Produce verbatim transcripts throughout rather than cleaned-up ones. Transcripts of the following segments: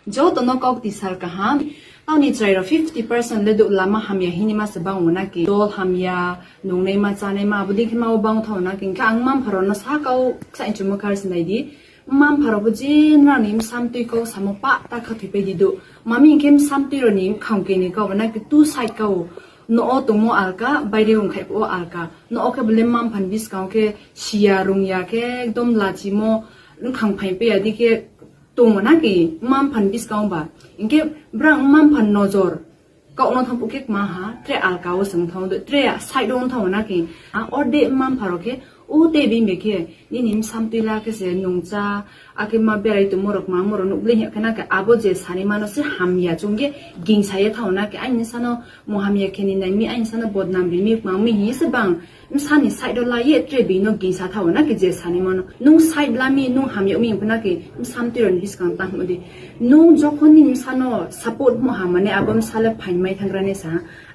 Joto no kok tisal kaham. Tauni chwrai rok fifty percent le do lama hamya hini ma se bang wana ki. Dol hamya, nungnai ma, chanai ma, abudi khe ma o bang thao na ki. Khe ang mampharok no sa kau ksa inchuma kar sinai di. Mampharok bo je nrani msam twi kau samo pa ta kha thwi pai di do. Mami hingkhe msam twi roni khang keni kau na ki tu side kau. No o tongmo alka, baire wngkhai o alka. No o khe bole mamphan biskang khe siya rungya khe ekdom lachimo wngkhang phai paya di khe tongo na ki mamphan biskang ba. Hingkhe brang mamphan nojor kau no thang khe ma ha, tre alka o seng thang do, tre side o thang na ki. A o de mampharo khe o te bing be khe nini msam twi la khe se nungcha, akhe ma berai tongmo rok ma mo rok nuk le hya khe na khe abo je sani mano se hamya chungge gingsa ye thang na khe ani sano mo hamya khe ni nai mi ani sano bodnam ri mi ma mi hi se bang. Msani side o laiye tre bino gingsa thawo na ki je sani mano. Nung side lami nung hamya umi phana ki msam tiron biskang tang hodi. Nung jokhon ni msano support mo hamane abo msale phain mai thangrani sa.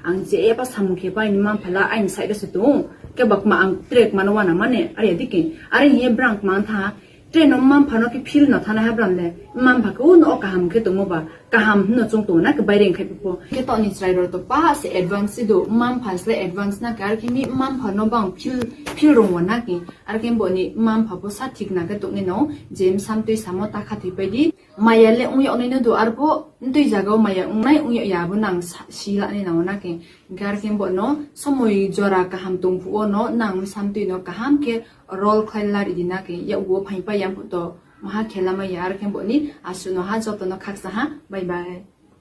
Ang je eba samung khe pai ni mamphala aini side o se tung. Ke bakma ang trek mano wana mane ari diki. Ari hiye brang mang tha. Tre no mma mpha no khe feel no thana ha bram le. Mma mpha khe o no kaham khe tongmo ba. Kaham hwnno chwng tongo na khe baire wngkhai po. Khe toni chwrai rok to pa se advance si do. Mma mpha se advance na khe ar khe ni mma mpha no bang feel, feel rong wa na khe. Ar khe bo ni mma mpha bo sa thik na khe tongni no. Je msam twi samo ta kha thwi pai di. Maya le ungya onai no do ar bo ntwi jaga o maya ungnai ungya ya bo nang sa-, si la nai na o na khe. Hingkhe ar khe bo no somoi jora kaham tong phu o no nang msam twi no kaham khe roll khlai la ri di na khe. Yak wo phai pa yang phu to maha khela ma ya ar khe bo ni asu no ha joto no khaksa ha. Bye bye.